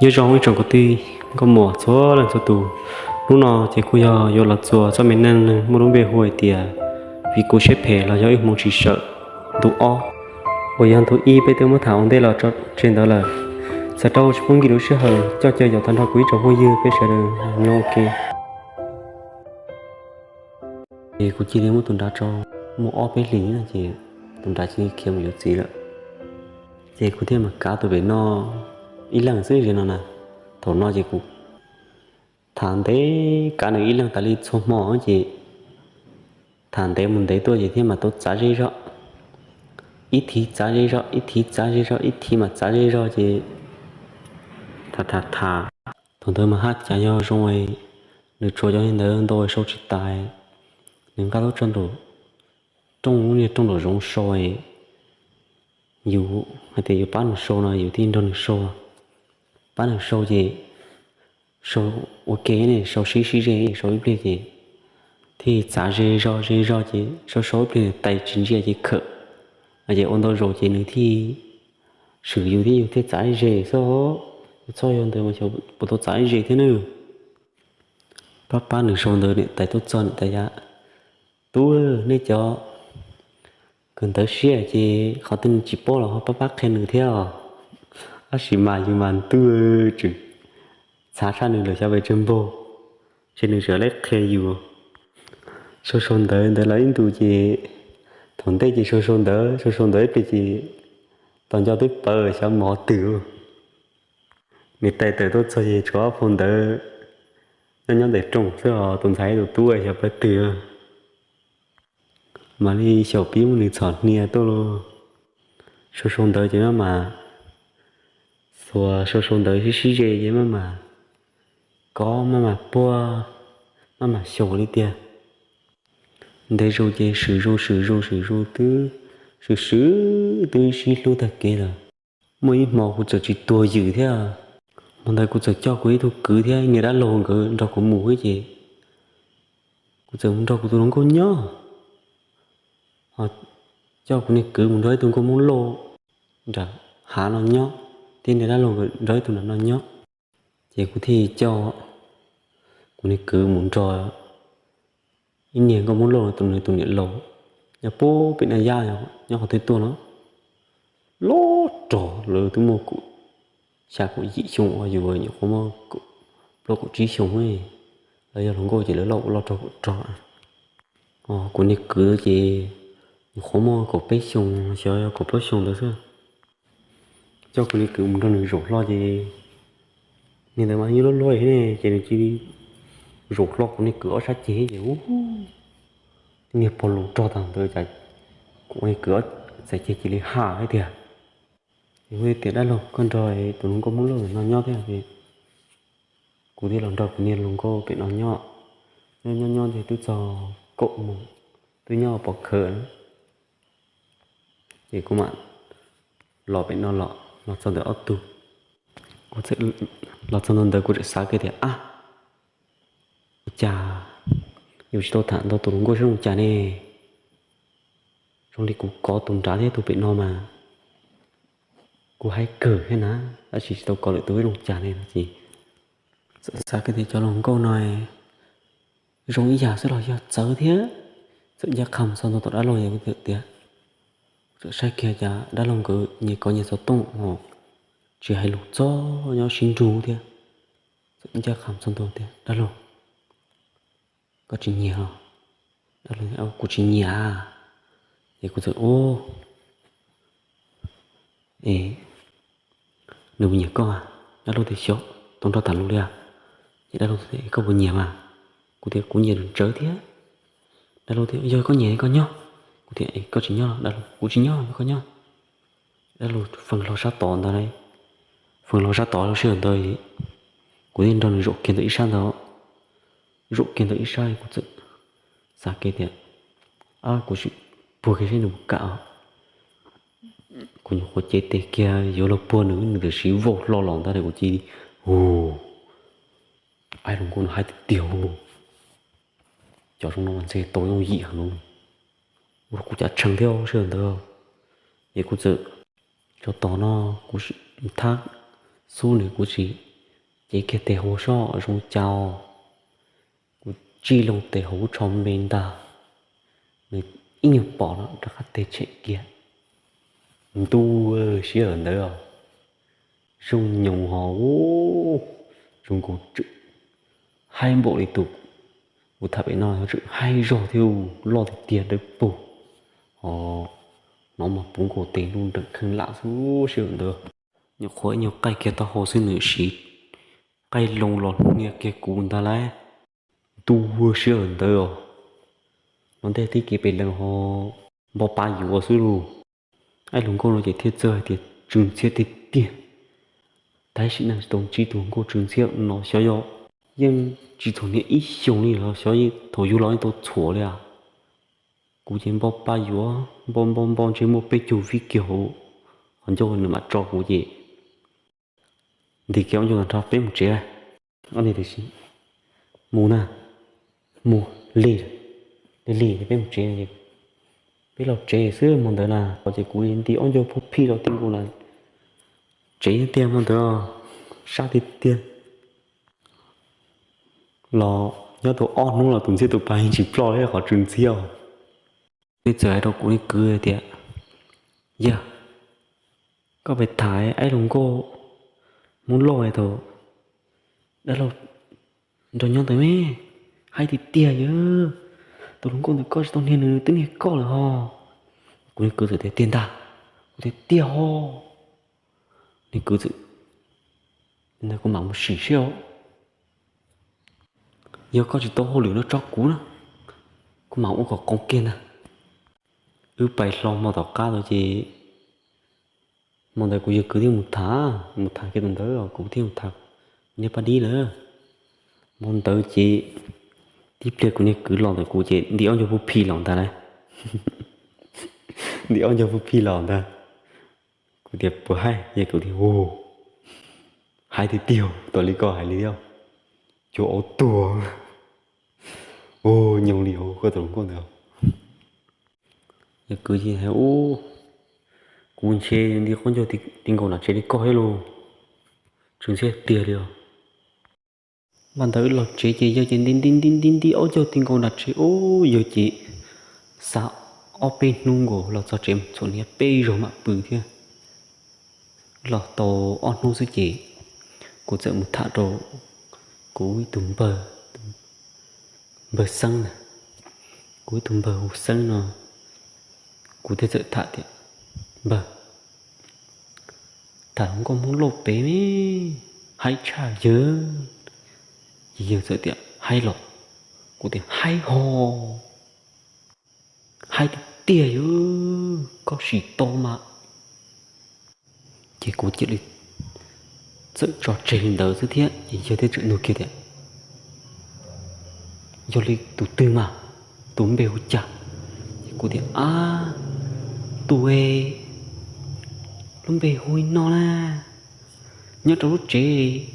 Nyob zoo ib tsoom kwv tij nkauj muam txhua leej txhua tus, hnub no ces kuj yog yuav los txuas txoj me neej neeg muaj lub npe hu hais tias Vim kuv siab phem los yog ib hmoov tsis sawm ntu ob, uas yog ntu ib peb twb muab tham ua ntej los tso tseg ntawd lawm. Xav rau tsis pub nkim lub sij hawm, coj caw yaum tag nrho kuv ib tsoom phooj ywg peb sawv daws mloog ua ke. Ces kuv cia li muab tus nrad tso, muaj ob peb hlis ces tus nrad cia li khiav mus yuav txiv lawm. Ces kuv thiaj mam kav tus pem no ib leeg xwb li no na. Thaum no ces kuv tham ntev, kav nws ib leeg tas li txhua hmo ces tham ntev mus ntev tuaj ces thiaj mam tau txav zej zog. Ib thiv txav zej zog, ib thiv txav zej zog, ib thiv mam txav zej zog ces tham tham tham. Thaum ntawd mas haj cas yog zoo, nws tsuas cov li ntawd ntau sau tsis tas, nws nqa lub tso nraum rooj, lub niag rooj nraum zoov sau. Yus hais tias yus pab nws sau no yus thiaj nrog nws sau. Pab nws sau ces sau ua ke ne, sau sib sib ze, sau ib pliag ces thiaj txav ze zog ze zog ces sau sau ib pliag tais tsis ntsia ces khawm. Ces ua ntau zaus ces nws thiaj swm yus thiab yus thiaj txav ze xwb. Yus txhob yog ntawd mas xyov puas tau txav ze thiab na. Pab pab nws sau ntawd niam tais tuaj txog niam tais tias, Tub, nej cov kawm ntawv siab ces qhov twg nws tsis paub los ho pab pab qhia nws thiab os. Tab sis mas yus mas ntuj, tseem txhav tshaj nws lawm xyov pes tsawg npaug, ces nws tseem lej qhia yus. Sau sau ntawv ntawd los ib ntus ces thaum ntej ces sau sau ntawv, sau sau ntawv ib pliag ces tos nco twb pawv xyov mus qhov twg. Niam tais tawm tuaj txog ces tshuav ob phau ntawv nyob nyob ntawm rooj xwb os, tus ntxhais tus tub xyov pawv twg. Mam li xyaum pib muab nws txhom hnia tuaj lauj. Sau sau ntawv ces maj mam xuas, sau sau ntawv sib sib ze ces maj mam kov, maj mam puag, maj mam xyaum li tiag. Ntev zus ces swm zus swm zus swm zus twb swm swm twb sib hlub tag kev lawm. Muaj ib hmo kuv txawm tsis tuag ywm thiab, hmo ntawd kuv txawm coj kuv ib tug kwv thiab niag dab laug nkawd nrog kuv mus ces kuv txawm mus nrog kuv tus hluas nkauj nyob. Coj kuv niag kwv mus nrog ib tug nkauj Hmoob Lauj nram hav no nyob, thiab niag dab laug nkawd nrog ib tug nram no nyob. Ces kuv thiaj coj kuv niag kwv mus nrog ib niag nkauj Hmoob Lauj tus, nws tus niam laus nyob puag pem Naj Yab, nyob qhov twg tuaj no. Loj rog, lawv twb muaj kaum xya kaum yim xyoo, yus nyuam qhuav muaj plaub kaum tsib xyoo. Lawv yog hluas nkauj ces lawv loj ua loj rog kaum rog. Kuv niag kwv ces nyuam qhuav muaj kaum peb xyoo, xyov yog kaum plaub xyoo ntawd xwb. Coj kuv niag kwv mus nrog nws zaum hlo ces niag ntawd mas yeej luaj luaj ne, ces nws cia li zaum hlo kuv niag kwv ob sab ceg ces ub, niag pog laus rog tag ntawd cas kuv niag kwv txhais ceg cia li ha thiab tiag. Ces kuv tias, Dab laug, koj nrog tus hluas nkauj Hmoob Lauj no nyob thiab. Kuv thiaj los nrog kuv niag hluas nkauj pem no nyob. Nyob nyob nyob ces twb txog kaum moos, twb nyob pov khawv. Ces kuv mam los pem no los, los txog ntawm ob tug. Los txog ntua ntawd kuv txawm xav kiag tias, Ab, ua cas yuav tsis tau tham ntau tus hluas nkauj sab zoo cas ne? Zoo li kuv kov tus nrad thiab tus pem no mas kuv haib kawg thiab na, tab sis tsis tau kov lwm tus zoo cas ne no ces txawm xav kiag tias cov hluas nkauj no zoo ib yam xwb los yog txawv thiab. Txawm ncaj qha mus txog ntua tom dab laug ces kuv tias, txawm saib kiag cas dab laug nkawd nyias kov nyias xov tooj, tsis hais lus txog nyob sib nrug thiab. Txawm ncaj qha mus txog ntua tias, Dab laug, koj tsis nyiam los? Dab laug, Kuv tsis nyiam. Ces kuv txawm, Ub, es nws puas nyiam koj? Dab laug tias, Xyov, tau nrog tham lus li. Ces dab laug tias, Koj puas nyiam mas? Kuv tias, Kuv nyiam ntawd thiab. Dab laug tias, Yog koj nyiam koj nyob. Kuv tias, Koj tsis nyob los? Dab laug, Kuv tsis nyob, koj nyob. Dab laug feem hlo sab tod ntawd, feem hlo sab tod lub sij hawm ntawd, kuv thiaj nrog nws zaum kiag ntawm ib sab ntawd. Zaum kiag ntawm ib sab kuv txawm xav kiag tias, Ab, kuv sim puag kiag saib nws puas kam. Kuv nyuam qhuav cev tes kiag yuav los puag nws, nws tam sim vau hlo los ntawd kuv cia li, Hu, ab, hluas nkauj no haib tiag tiag. Cov zoo no mas ntshe tau yooj yim heev no. Ua rau kuv cav tshee thiab sij hawm ntawd. Ces kuv txawm, tsov tom no, kuv thab xub nws kuv tsis Cev kiag tes hauv soj zoo cas, kuv tsij loo tes hauv tsho me ntag, nws ib nyuag pom no rov qab tes tshem kiag. Ntuj, sij hawm ntawd zoo nyoos ho zoo nkaus tseem haib npaum li tus kuv tham pem no, tseem haib zog thiab loj tiag tiag dawb paug ho. Hnov mas puv nkaus tes ntuj nreem kheej lam xwb sij hawm ntawd. Nyuam qhuav ib nyuag qaij kiag taub hau xwb nws siv qaij loo los hnia kiag kuv ntag lauj. Ntuj, sij hawm ntawd os, los ntej tib kev pem lees ho npo pa yuav xwb lauj. Aib hluas nkauj no ces thiaj txawj hais tias tsw ntxhiab tiag tiag. Tab sis neeg tsis tau ntsib tus hluas nkauj tsw ntxhiab no xyov yog yeej tsis txog niag ib xyoos li los xyov thaum yug los yeej tau txhuam li as. Kuv ces npo pa yuav npo npo npo ntshe muaj peb caug vib kiag hauv qhov ncauj nws mam tso kuv ces nti kiag ob ncauj tag nrho peb mus tsev. Ob niag tias mus na, mus lig, lig lig peb mus tsev. Peb los tsev xwb hmo ntawd na, ces kuv nti ob ncauj pub phij los ti nkaus na, tsev tiag hmo ntawd, sab tiag tiag. Los nyob tau ob hnub los tus ntxhiab tus pa yeej tsis ploj li qhov tsw ntxhiab. Nws txawm hais rau kuv niag kwv tias, yawg, koj pes tham aib hluas nkauj Hmoob Lauj thaum dab laug nrog nyob ntawd me, haib tiag tiag yawg, tus hluas nkauj ntawd koj tsis tau niag nws twb niag koj lawm ho. Kuv niag kwv txawm tias tiag ntag, kuv tias tiag ho. Niag kwv txawm, kuv mam mus sim seb os, yog koj tsis tau hauj lwm no tso kuv na, kuv mam ua kom qoos kiag ntag. Wb pais hlo hmo tom qab tod ces hmo ntawd kuv yawg kwv thiaj mus tham, mus tham kiag tus ntawd kuv thiaj mus tham niag paj dib lawm. Hmo ntawd ces tib pliag kuv niag kwv los ntawm kuv ces nti ob ncauj pub phij los ntag lauj. Nti ob ncauj pub phij los ntag. Kuv tias puas haib, yawg kwv tias u, haib tiag tiag, tau li koj hais li thiab, cuag aub tuag. U, nyob li hauv koj tus hluas nkauj ntawd. Yawg kwv ces hais u, kuv ntshe nti qaub ncaug ti nkaus nram tsev li koj thiab lauj, tsw ntxhiab tiag li os. Mas ntawd los tsev ces yawg ces nti nti nti nti nti qaub ncaug ti nkaus nram tsev ub, yawg ces xa ob peb hnub nkaus los txog tsev txhuam niag peb zaug mam pw thiab. Los tau ob hnub xwb ces kuv txawm mus tham rau kuv ib tug npawg, npawg Xeeb na, kuv ib tug npawg hu Xeeb no, kuv thiaj txawm tham tias, npawg, tham hluas nkauj Hmoob Lauj pem me, haib tshaj yawg. Ces yawg txawm tias haib los? Kuv tias haib ho, haib tiag tiag yawg, koj sim tau mas. Ces kuv cia li txawm tso tseg li ntawd xwb thiab ces yawg thiaj tseem nug kiag tias, yog li tus twg mas, tus npe hu cas? Ces kuv tias ab, tus lub npe hu li no na, nyob rau lub tsev,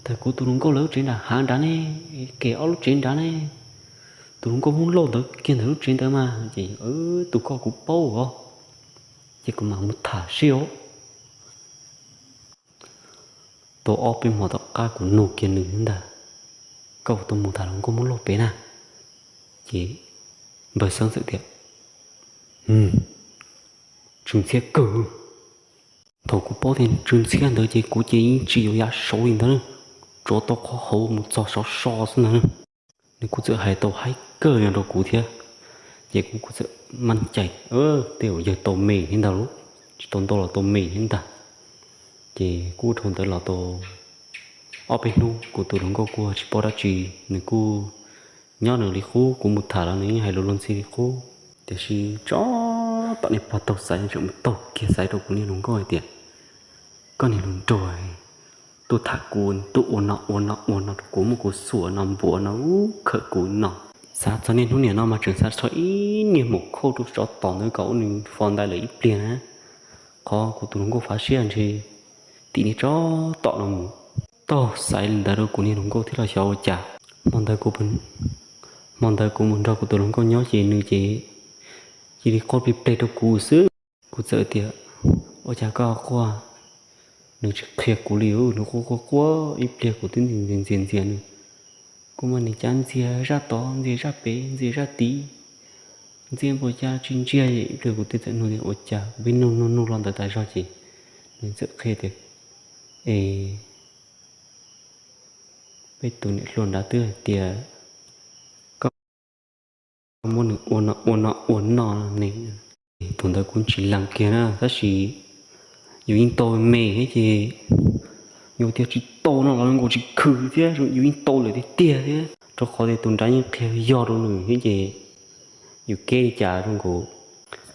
ntawm kuv tus hluas nkauj lawv lub tsev nram hav nrad ne, kem ob lub tsev nrad ne, tus hluas nkauj Hmoob Lauj ntawd kiag ntawm lub tsev ntawd mas. Ces tus koj kuv paub os. Ces kuv mam mus tham seb os. Tau ob peb hmo tom qab kuv nug kiag nws ntag, koj puas tau mus tham hluas nkauj Hmoob Lauj pem na? Ces npawg Xeeb txawm tias, tsw ntxhiab kawg. Thaum kuv paub tias tsw ntxhiab ntawd ces kuv ces yeej tsis yuav yav saud li ntawd, tsuav tau qhov hauv mus txog saud so xwb ntag. Nws kuj txawm hais tau haib kawg li rau kuv thiab. Ces kuv kuj txawm maj cais, tej zaum yawg tau me thiab ntag lauj, tsis tau ntau los tau me thiab ntag. Ces kuj dhau ntawd los tau ob peb hnub kuv tus hluas nkauj kuj tsis paub dab tsi, nws kuj nyob nws li qub, kuv mus tham los nws yeej hais lus luag ntxhi li qub. Tiam sis tsob tom niag pog taug xaiv tseem mus taug kiag xaiv rau kuv niag hluas nkauj hais tias, koj niag hluas nraug tuaj tham kuv, tuaj ua no ua no ua no rau kuv, muab kuv xuas no npuav no, khawm kuv no. Xav txog niaj hnub niam no mas tseem xav txog ib niag maum khauj rau tsov tom ntawd kom ua nws fo ntais lawm ib pliag na. Qhov kuv tus hluas nkauj fav siab ntshe tim niag tsob tom no mus taug xaiv li ntawd rau kuv niag hluas nkauj thiab los xyov ua cas. Hmo ntawd kuv, hmo ntawd kuv mus nrog kuv tus hluas nkauj nyob ces nws ces cia li quaj plig pleg rau kuv xwb. Kuv txawm tias, ua cas koj quaj, Nws tsis qhia kuv li, nws quaj quaj quaj ib pliag kuv twb ntxias ntxias ntxias nws. Kuv mas niag cab ntxias zaj tod ntxias zaj pem ntxias zaj tid, ntxias npaum cas tsis ntsiag. Ib pliag kuv twb txawm nug tias ua cas, kuv pheej nug nug nug los ntawd tas zog ces nws txawm qhia tias, es peb tus niam hluas nrad twb hais tias koj muab nws ua no ua no ua no ne. Thaum ntawd kuv tsis lees kiag na, tab sis yus yeej tau me thiab ces yus tias tsis tau no los zoo nkaus tsis khwv thiab, yus yeej tau lawm tiag tiag thiab, rau qhov tias tus nrad yeej qhia yog rau nws thiab ces yus keb li cas zoo nkaus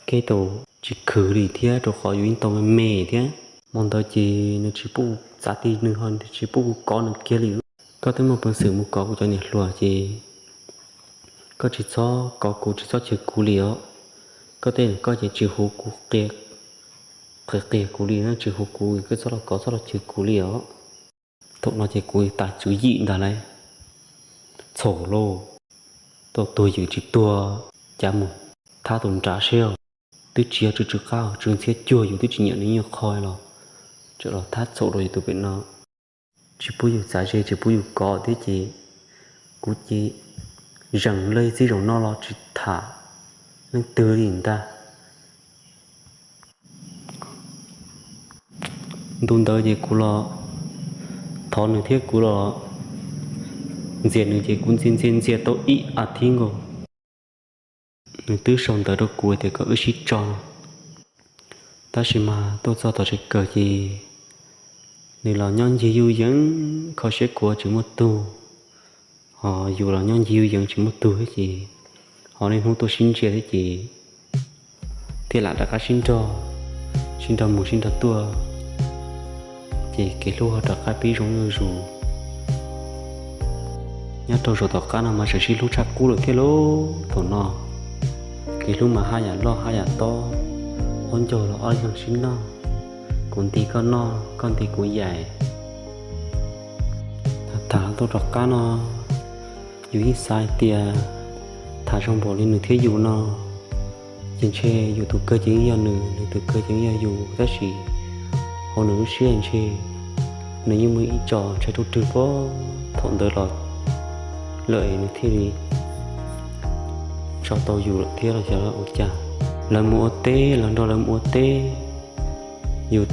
keb tau tsis khwv li thiab, rau qhov yus yeej tau me me thiab. Hmo ntawd ces nws tsis pub kuv txav ti nws ho tsis pub kuv kov nws kiag li. Koj twb muaj peev xwm mus kov kuv cov niam hluas ces koj tsis txhob kov kuv, tsis txhob chwv kuv li os. Koj tej koj ces tsis hu kuv qia, qia kuv li, tsis hu kuv, koj txhob los kov txhob los chwv kuv li os. Thaum no ces kuv tas tswv yim ntag lauj. Txhaum lauj, tau tuag yws tsis tuag, cav mus thab tus nrad seb os. Twb tsis yog tsw tsw qab tsw ntxhiab cuag yus twb tsis nyiam nws ib qho los, tseem los thab txhaum rau yus tus pem no. Tsis pub yus txav ze tsis pub yus kov thiab ces kuv ces zeem lawv txij zaum no los tsis tham leej twg li ntag. Ntu ntawd ces kuv los thov nws thiab kuv los ntxias nws ces kuv ntxias ntxias ntxias tau ib as thiv nkaus. Nws twb sau ntawv rau kuv tias kom wb sib tso, tab sis mas tuaj txog tom tsev kawg ces nws los nyob ncig yus yees, kho siab kuv tsis muaj tug, ho yus los nyob ncig yus yees tsis muaj tug thiab ces ho niaj hnub tuaj sib ntsia thiab ces thiaj lam rov qab sib nrog, sib nrog mus sib nrog tuaj. Ces kev hlub ho rov qab pib zoo zuj zus. Nyob rau zaum tom qab no mas tseem sib hlub tshaj qub lawm thiab lauj. Thaum no kev hlub mas haj yam loj haj yam tob, ob ncaug los ob leeg sib noj, kuv nti koj noj koj nti kuv yaim. Tham tham tuaj rov qab no yus yeej xav hais tias tham zoo npaum li nws thiab yus no ces ntshe yus tus kawg ces yeej yog nws, nws tus kawg ces yeej yog yus, tab sis hauv nws lub siab ntshe nws yeej muaj ib co ntshai ruaj rwg pob thaum ntawd los lawm nws thiaj li tso tau yus lawm thiab los xyov ua cas. Lawv mus ua teb, lawv nrog lawv mus ua teb, yus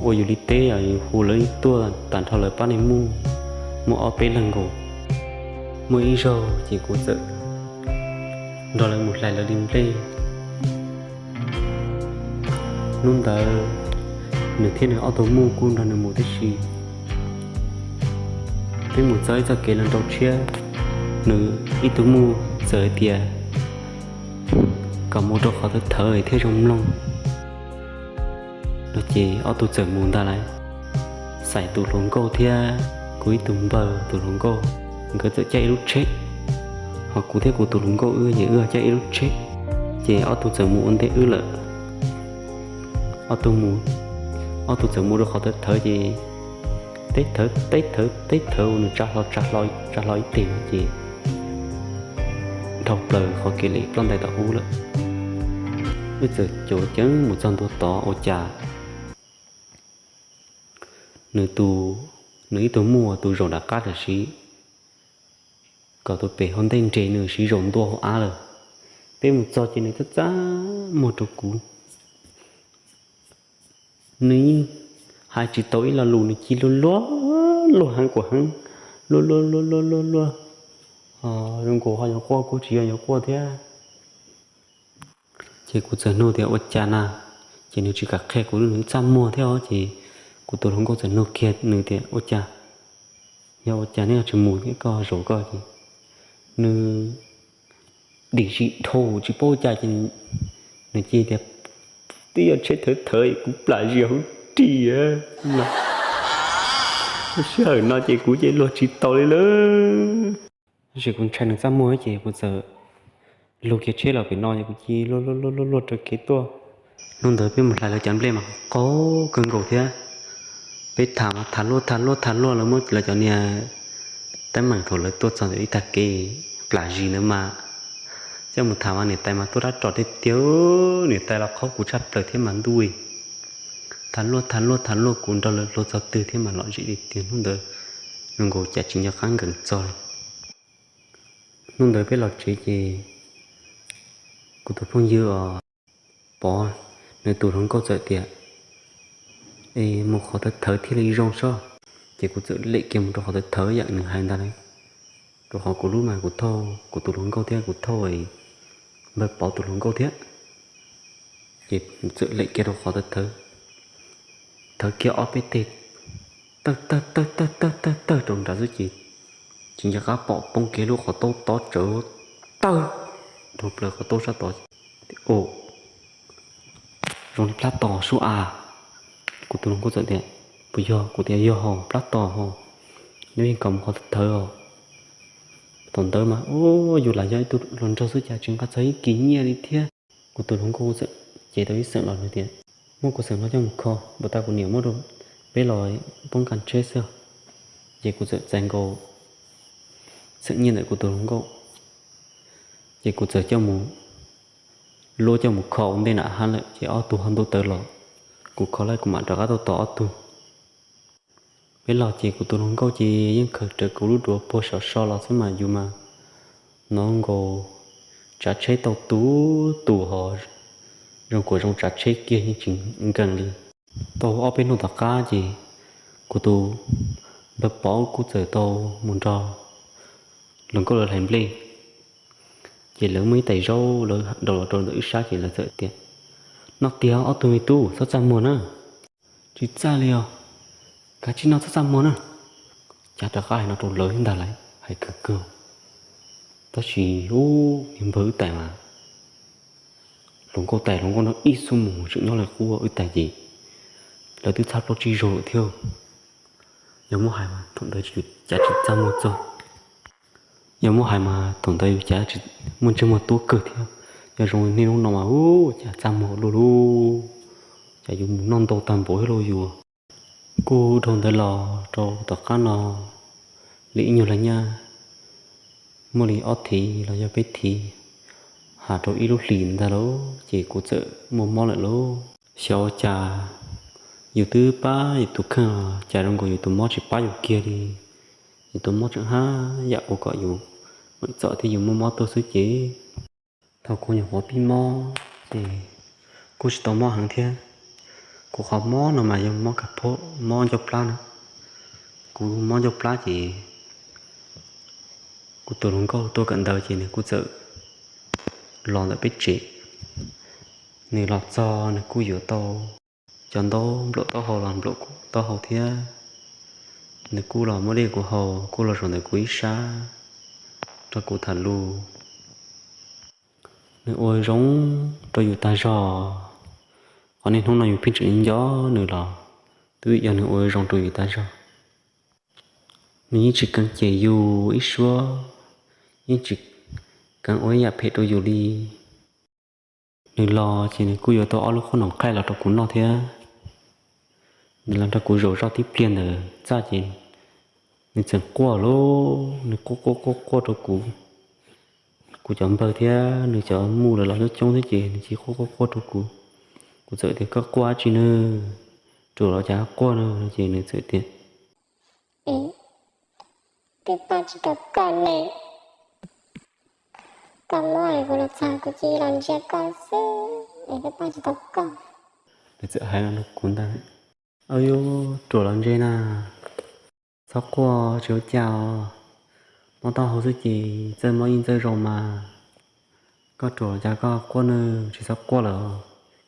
ua yus li teb, yus hu lawv tuaj tag nrho lawv pab neeg muj, muaj ob peb leeg nkaus. Muaj ib zaug ces kuv txawm nrog lawv mus hlais lawv li nplej. Hnub ntawd nws thiab nws ob tug muj kuj nrog nws mus tib si. Peb mus txog ib txoj kev los nraum tshiab, nws ib tug muj txawm hais tias kom mus rau qhov thawv thawv thiaj zoo mloog no ces ob tug txawm mus ntag lauj. Xais tus hluas nkauj thiab kuv ib tug npawg tus hluas nkauj, nkawd txawm caij ib lub tsheb, ho kuv thiab kuv tus hluas nkauj wb ces wb caij ib lub tsheb, ces ob tug txawm mus ua ntej wb lawm. Ob tug mus, ob tug txawm mus rau qhov thawv thawv ces teb thawv teb thawv teb thawv nws tsa hlo tsa hlo tsa hlo ib teg no ces dhau plaws qhov kev li ploj ntais tom ub lawm. Wb txawm caum ceev mus txog ntua tod ua cas nws tus, nws ib tug muj tus zaum nram qab tam sim kom tus pem hauv ntej nres nws siv zaum ntua hauv av lawm. Peb mus txog ces nws txaj txaj muag rau kuv. Nws yeej hais tsis tau ib lo lus, nws cia luag luag luag heev kuv heev, luag luag luag luag luag luag, zoo nkaus ho yuav quaj kuj tsis yog yuav quaj thiab. Ces kuv txawm nug tias ua cas na, ces nws tsis kam qhia kuv, nws txaj muag thiab os. Ces kuv tus hluas nkauj txawm nug kiag nws tias ua cas, yog ua cas neb ho tsis mus thiab koj zaum koj ces nws dim si dhau tsis paub ua cas ces nws cia tias twb yog tsheb thawv thawv kuv plam zis hauv ris no. Lub sij hawm no ces kuv cia luag tsis tau li lawm. Tab sis kuv ntshai nws txaj muag ces kuv txawm lug kiag tsheb los pem no ces kuv cia luag luag luag luag luag raws kev tuaj. Hnub ntawd peb mus hlais lawv cov nplej mas qaug kawg nkaus thiab. Peb tham mas tham luaj tham luaj tham luaj, lawv muab lawv cov niag teeb meem thaum lawv tuaj txog ntawm ib tag kev plam zis ntawd mas coj mus tham mas niam tais mas tuaj rab ros tiag tiag, niam tais los qhaub kuv tshaj plaws thiab mas ntuj. Tham luaj tham luaj tham luaj kuv nrog lawv luag txog twg thiab mas lom zem li tiag. Hnub ntawd zoo nkaus cas tsis nco qab nkees txog li. Hnub ntawd peb los tsev ces kuv tus phooj ywg os, Pov, nws tus hluas nkauj txawm tias, Es mus qhov thawv thawv thiaj li zoo soj. Ces kuv txawm lem kiag mus rau qhov thawv thawv yam nws hais ntag lauj. Rau qhov kuv lub mas kuv thauj kuv tus hluas nkauj thiab kuv thauj npawg Pov tus hluas nkauj thiab. Ces kuv txawm lem kiag rau qhov thawv thawv, thawv kiag ob peb teg, tawg tawg tawg tawg tawg tawg tawg rau nrad xwb ces tsis nco qab pom poob kiag lub qhov taub tob tsawv tawg rau plaws qhov taub sab tod. Zoo li plab tos sub as. Kuv tus hluas nkauj txawm tias, Puas yog? Kuv tias, Yog hos, plab tos hos. Nyob yeej kom mus qhov thawv os. Thaum ntawd mas, u, yus lam yog ib tug hluas nraug xwb cas tsis nqa txog ib kis nyiaj li thiab. Kuv tus hluas nkauj txawm cev tau ib xeem los nws tias, Muab kuv xeem no coj mus kho, npawg tas kuv niam muab rau peb los poob kas tsheb xwb. Ces kuv txawm txais nkaus xeem nyiaj ntawm kuv tus hluas nkauj, ces kuv txawm coj mus, luab coj mus kho ua ntej nram hav lawm ces ob tug ho ntuj tawv los, kuv kho lawm kuv mam rov qab tuaj tos ob tug. Peb los ces kuv tus hluas nkauj ces yeej khaws rawv kuv lub duav puag saum so los xwb mas yus mas hnov nkaus tsav tsheb tau tus tus hos, zoo kuas zoo tsav tsheb kiag yeej tsis nkees li. Tau ob peb hnub tom qab ces kuv tus npawg Pov kuj txawm tau mus nrog hluas nkauj lawv hlais nplej. Ces lawv muaj ib tais zaub lawv daus los rau ntawm ib sab ces lawv txawm tias, Noj tiag ob tug me tub, txhob txaj muag na. Tsis txaj li os, kav tsij noj, txhob txaj muag na. Cas rov qab hais no rau lawv thiab ntag lauj, hais kawg kawg. Tab sis ub, niag npawg wb tais mas hluas nkauj tais hluas nkauj noj ib xuab moos tseem nyob li qub, wb tais ces lawv twb txhaj plaub tsib zaug lawm thiab. Yog muab hais mas thaum ntawd cas tsis txaj muag txog. Yog muab hais mas thaum ntawd yus cas muaj ntsej muag tuab kawg thiab. Yog zoo niaj hnub no mas ub, cas txaj muag luaj lub, cas yus mus noj ntau tag npaum thiab lauj yus. Kuj dhau ntawd los rau tom qab no li ib nyuag laj nyaj, muaj li ob thiv los yog peb thiv, has rau ib lub hlis ntag lauj ces kuv txawm muaj mob lawm lauj. Xyov ua cas yus twb pab yus tus kheej los cas zoo nkaus yus tus mob tsis pab yus kiag li. Yus tus mob tseem haj yam ua kom yus meem txom thiab yus muaj mob tuaj xwb ces thaum kuv nyuam qhuav pib mob ces kuj tsis tau mob heev thiab. Kuv qhov mob no mas yog mob kas phob, mob ncauj plab no. Kuv mob ncauj plab ces kuv tus hluas nkauj tuaj kawm ntawv ces nws kuj txawm los ntawm peb tsev. Nws los txog nws kuj yuav tau cov ntaub npluam taub hau los npluam taub hau thiab. Nws kuj los muab dej kuv haus, kuj los zaum ntawm kuv ib sab rau kuv tham lus. Nws ua zoo rau yus tag zog. Qhov niaj hnub no yus pheej tseem nco nws los twb vim yog nws ua zoo rau yus tag zog. Nws yeej tsis kheev cem yus ib suab, yeej tsis kheev ua ib yam phem rau yus li. Nws los ces nws kuj yuav tau ob lub qhob noom qhaij los rau kuv noj thiab. Nws los nrog kuv zaum zoj tib pliag ntawd txaj ces nws txawm quaj lauj, nws quaj quaj quaj quaj rau kuv. Kuv cov npawg thiab nws cov muj lawv los coob coob thiab ces nws cia quaj quaj quaj rau kuv. Kuv txawm tias, Koj quaj dab tsi na? Ruam los cas quaj na? Ces nws txawm tias, Twb pab tsis tau koj ne, koj mob es kuv los txog kuv cia li los ntsia koj xwb es twb pab tsis tau koj. Nws txawm hais no rau kuv ntag. Au yus, ruam los ntse na, txhob quaj tsis ua cas os. Mob taub hau xwb ces txawj mob yeej txawj zoo mas. Koj ruam los cas koj quaj na, tsis txhob quaj lawm.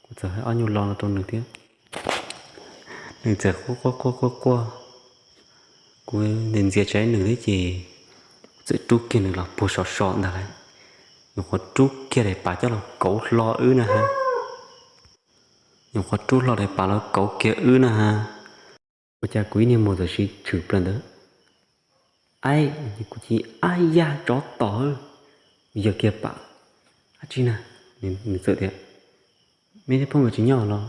Kuv txawm hais ob nyuag lo no rau nws thiab. Nws txawm quaj quaj quaj quaj quaj. Kuv ntxias ntxias tsaib nws thiab ces kuv txawm rub kiag nws los puag sov so ntag lauj. Nyuam qhuav rub kiag daim pav coj los kauv hlo wb na ha. Nyuam qhuav rub hlo daim pav los kauv kiag wb na ha. Ua cas kuv ib niag muag txawm sis tshwm plaws ntawd. Aib, kuv cia li, Ab yaj, tsov tom, yawg kiag pam dab tsi na? Nws txawm tias, Me thiab phooj nkawd tsis nyob los?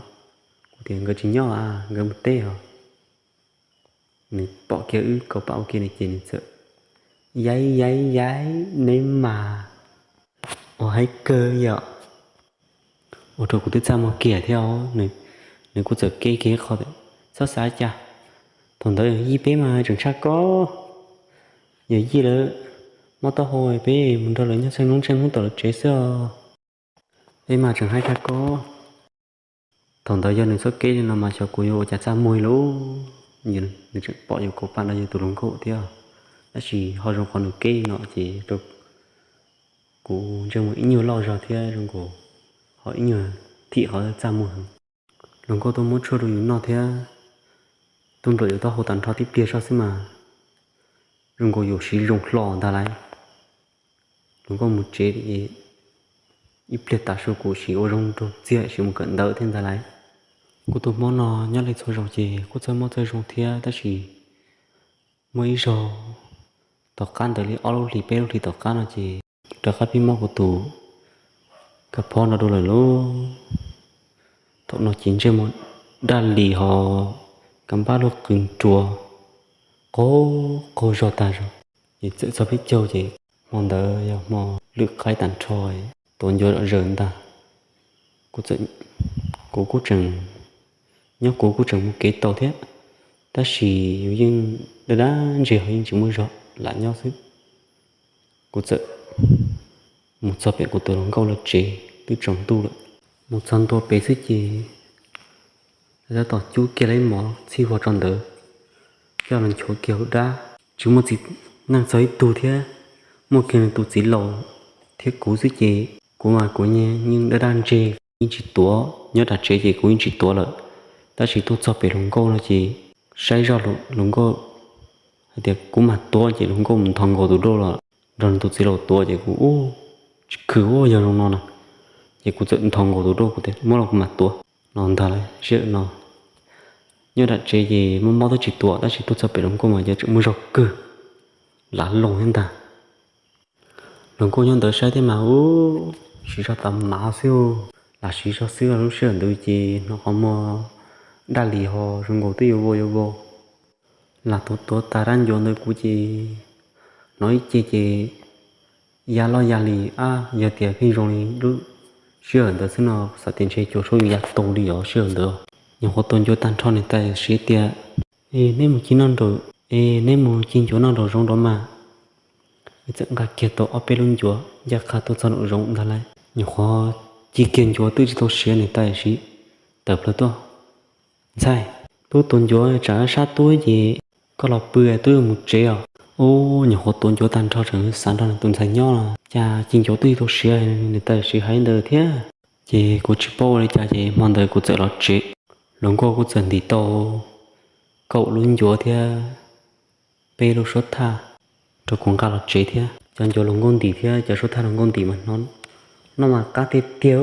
Kuv tias, Nkawd tsis nyob a, nkawd mus teb os. Nws pom kiag wb kauv pam ua ke no ces nws txawm, Yaib yaib yaib, neb mas ua haib kawg yom. Ua rau kuv twb txaj muag kiag thiab os. Nws Nws kuj txawm kev kiag qhov tias, Txhob xav cas, thaum ntawd yij peb mas tseem tshaj koj. Yog yij lawv mob taub hau peb mus nrog lawv nyob tsheej hnub tsheej hnub tom lawv tsev xwb os. Peb mas tseem hais tshaj koj. Thaum ntawd yog nws txhob kev li no mas xyov kuv yuav ua cas txaj muag lauj. Nws tseem pom yus kauv pam nrog yus tus hluas nkauj thiab, tab sis ho zoo qhov nws kev li no ces rau kuv ntsej muag ib nyuag loj zog thiab zoo nkaus ho ib nyuag thim qhov txaj muag heev. Hluas nkauj tuaj muab tshuaj rau yus noj thiab tuaj nplawm yus taub hau tag nrho tib pliag zoj xwb mas zoo nkaus yus siv zoo hlo ntag lauj. Hluas nkauj mus tsev ib pliag tav su kuv siv ua zoo rau txiag siv mus kawm ntawv thiab ntag lauj. Kuv tus hmo no nyob li txhua zaus ces kuj txawj mob txawj zoo thiab tab sis muaj ib zaug tom qab ntawd li ob lub hlis peb lub hlis tom qab no ces rov qab pib mob kuv tus kab phob no dua lawm lauj. Thaum no ces ntsej muag daj lis ho kab npab luaj qws nruas qaug qaug zog tag zog. Ces txawm txog peb caug ces hmo ntawd yog hmo lwm qaib tag nrho, tuav ncuav zom zaws ntag. Kuv kuj tseem, nyob kuv kuj tseem mus kev tau thiab, tab sis yus yeej daj daj ntseg ho yeej tsis muaj zog lam nyob xwb. Kuv txawm mus txog pem kuv tus hluas nkauj lawv tsev twb tsaus ntuj lawm. Mus txog ntua pem xwb ces lawv tab tom cub kiag lawv ib mov txhij huab rau ntawd, coj los nchuav kiag hauv dab. Tsis muaj txiv neej txog ib tug thiab, muaj kiag nws tus txiv laus thiab kuv xwb ces kuv mas kuv yeej daj daj ntseg yeej tsis tuav, nyob tom tsev ces kuv yeej tsis tuav lawm. Tab sis tuaj txog pem hluas nkauj no ces saib zoj hluas nkauj hais tias kuv mam tuav ces hluas nkauj mus nthos nkaus tus daj los nrog nws tus txiv laus tuav ces kuv ub, tsis khwv ua yog zoo no na. Ces kuv txawm nthos nkaus tus daj kuv tias muab los kuv mam tuav no ntag lauj. Sij hawm no nyob tom tsev ces mob mob twb tsis tuav tab sis tuaj txog pem hluas nkauj mas yog tseem muaj zog kawg, lav loo thiab ntag. Hluas nkauj nyob ntawd saib thiab mas ub, siv zog tas mav xwb, lam siv zog xwb. Lub sij hawm ntawd ces hnov qhov muag daj lis ho zoo nkaus twb yuav vau yuav vau. Lam tuav tuav tas dab ncuav ntawd kuv ces hnov ib ce ces ya loj ya li ab, yog tias pheej zoo li lub sij hawm ntawd xwb no xav tias ntshe cua suab yuav ya tau li os sij hawm ntawd. Nyuam qhuav tuav ncuav tag nrho niam tais siv tias, Es neb mus ci noj nraum, es neb mus ci ncuav noj nraum zoov nrov mas. Txawm nqa kiag tau ob peb lub ncuav ncaj qha tuaj txog nraum zoov ntag lauj. Nyuam qhuav ci kiag ncuav twb tsis tau siav niam tais siv tawm plaws tuaj, Ntxhais, tub tuav ncuav tsam sab tub ces koj los pw, tub yuav mus tsev os. Ub, nyuam qhuav tuav ncuav tag nrho tseem xav nrog nws tus ntxhais nyob los cas ci ncuav twb tsis tau siav, niam tais siv hais ntawd thiab. Ces kuv tsis paub ua li cas ces hmo ntawd kuv txawm los tsev. Hluas nkauj kuj txawm ntim tau kaum lub ncuav thiab peb lub suab thaj rau kuv nqa los tsev thiab. Cov ncuav hluas nkauj ntim thiab cov suab thaj hluas nkauj ntim mas hnov noj mas qab tiag tiag,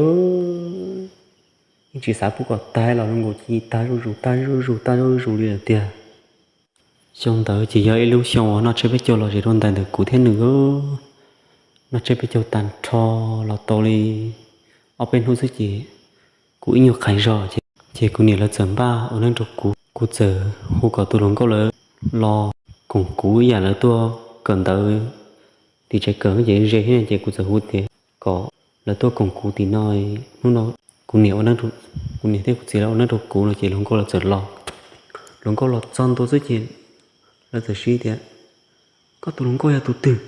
yeej tsis xav pub kom tag los zoo nkaus ci tag zuj zus tag zuj zus tag zuj zus li lawm tiag. Xyoo ntawd ces yog ib lub xyoo uas noj tsiab peb caug los zem rau ntais ntawm kuv thiab nws. Noj tsiab peb caug tag nrho los tau li ob peb hnub xwb ces kuv ib nyuag qhais zog ces, ces kuv niam lawv txawm npaj ua neeb rau kuv. Kuv txawm hu kom tus hluas nkauj lawv los koom kuv ib yam lawv tuaj kawm ntawv tim tsev kawm ces ze thiab ces kuv txawm hu tias kom lawv tuaj koom kuv tim no. Hnub no kuv niam ua neeb, kuv niam thiab kuv txiv lawv ua neeb rau kuv no ces hluas nkauj lawv txawm los. Hluas nkauj los txog ntua xwb ces lawv txawm sib tias, Koj tus hluas nkauj yog tus twg?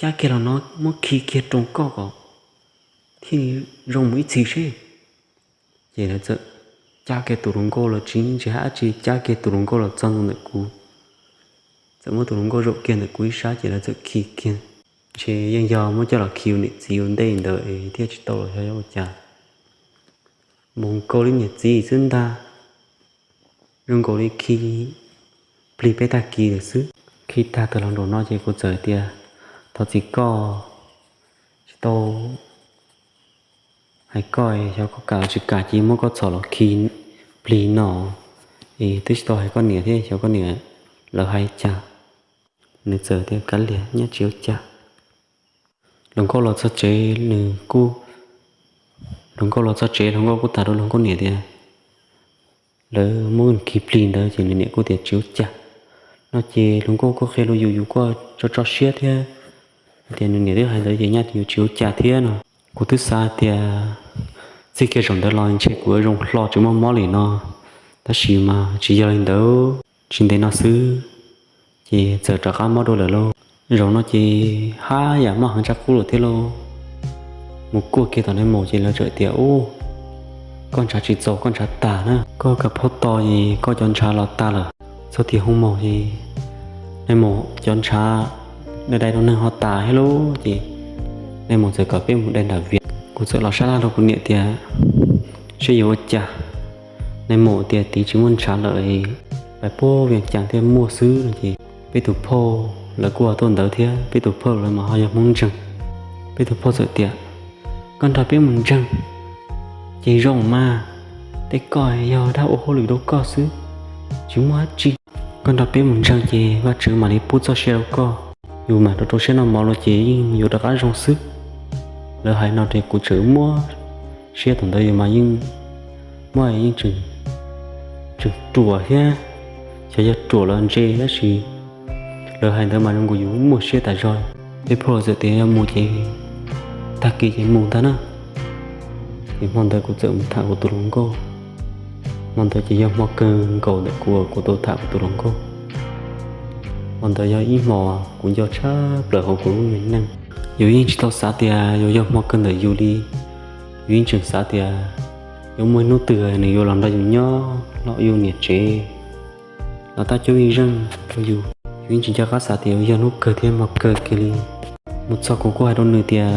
Cab kiag los no muab khi kiag roos koj kom thiaj zoo mus ib txhis seb. Ces lawv txawm cab kiag tus hluas nkauj los tsis ntsia dab tsi, cab kiag tus hluas nkauj los txog ntua ntawm kuv. Txawm muab tus hluas nkauj zaum kiag ntawm kuv ib sab ces lawv txawm khi kiag. Ntshe yeej yog muab coj los khi ua niam txiv ua ntej ntawd es thiaj tsis tau los xyov yog ua cas. Npaum nkaus li niam txiv xwb ntag, zoo nkaus li khi plig peb tag kis lawm xwb. Khi tag tawm los nraum no ces kuv txawm tias, Thov txim koj, tsis tau hais koj, xyov koj kam los tsis kam ces muab koj txhom los khi plig no. Es twb tsis tau hais koj niam thiab, xyov koj niam lawv hais cas. Nws txawm tias, Kav liam, nyaj tsis ua cas. Hluas nkauj los txog tsev nws kuj, hluas nkauj los txog tsev hluas nkauj kuj tham rau hluas nkauj niam tias lawv muab nws khi plig ntawd ces nws niam kuj tias tsis ua cas. No ces hluas nkauj kuj qhia rau yus, yus kuj tso tso siab thiab hais tias nws niam twb hais ntawd ces nyaj yus tsis ua cas thiab no. Kuv twb xav tias Txij kiag zaum ntawd los ntshe kuv yuav zoo hlo tsis muaj mob li no, tab sis mas tsis yog li ntawd, tsis ntev no xwb ces txawm rov qab mob dua lawm lauj. Zaum no ces haj yam mob heev tshaj qub lawm thiab lauj. Mus kuaj kiag tom nais maum ces lawv txawm tias, Ub, koj ntshav tsis txaus, koj ntshav tas na, koj kav phob to es koj cov ntshav los tas lawm. Txog tim hoo maum ces nais maum cov ntshav dai dai rau neeg ho tas thiab lauj. Ces nais maum txawm kom peb mus dai nram Vias. Kuv txawm los sab laj rau kuv niam tias, Seb yuav ua cas? Nais maum tias tiv tsis muaj ntshav lawm, pais puag Vias Cas thiaj muaj xwb no. Ces peb tus phauj lawv kuj ho tuaj ntawd thiab, peb tus phauj lawv mas ho yog Hmoob ntseeg. Peb tus phauj txawm tias, Koj nrog peb mus ntseeg ces zoo mas, tej koj yog dab ua hauj lwm rau koj xwb, tsis muaj dab tsi. Koj nrog peb mus ntseeg ces Vajtswv mam li pub txoj sia rau koj, yus mam rau rau siab noj mov los ces yeej yuav rov qab zoo xwb. Lawv hais no ces kuv tseem muab siab thaum ntawd yus mas yeej muaj yeej tseem ruam thiab, xyov yog ruam los ntse tab sis lawv hais ntawd mas zoo nkaus yus muaj siab tas zog. Peb phauj txawm tias yog mus ces tag kis ces mus ntag na. Ces hmo ntawd kuv txawm mus tham kuv tus hluas nkauj. Hmo ntawd ces yog hmo kawg nkaus ntawm kuv uas kuv tau tham kuv tus hluas nkauj. Hmo ntawd yog ib hmo kuv nco tshaj plaws hauv kuv lub me neej. Yus yeej tsis tau xav tias yuav yog hmo kawg ntawm yus li. Yus yeej tseem xav tias yuav muaj ib hnub twg nws yuav los nrog yus nyob los ua yus niam tsev los tab cuab ib zeej rau yus. Yus yeej tsis nco qab xav tias yuav yog hnub kawg thiab hmo kawg kiag li. Mus txog kuv kuj hais rau nws tias,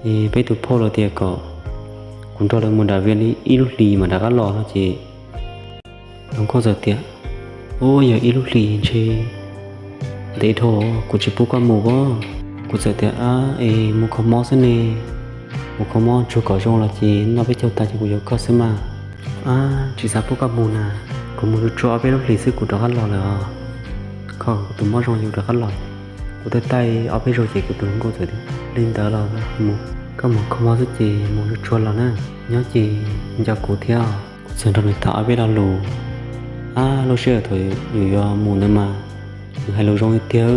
Es peb tus phauj lawv tias kom kuv nrog lawv mus nram Vias li ib lub hlis mam rov qab los no ces hluas nkauj txawm tias, Ub, yog ib lub hlis ntshe ntev dhau, kuv tsis pub koj mus os. Kuv txawm tias, Ab, es mus kho mob xwb ne, mus kho mob tsuag kom zoo los ces noj peb caug tas ces kuv yuav koj xwb mas. Ab, tsis xav pub koj mus na, kuv mus tsuag tsuag ob peb lub hlis xwb kuv rov qab los lawm os. Kho kuv tus mob zoo ces kuv rov qab los. Kuv taij taij ob peb zaug ces kuv tus hluas nkauj txawm tias, Li ntawd los mus, koj mus kho mob xwb ces mus tsuag tsuag los na, nyob ces nco kuv thiab. Kuv txawm nrog nws tham ob peb lo lus. Ab, lub sij hawm thaum yus yuav mus ntawd mas nws hais lus zoo li tiag,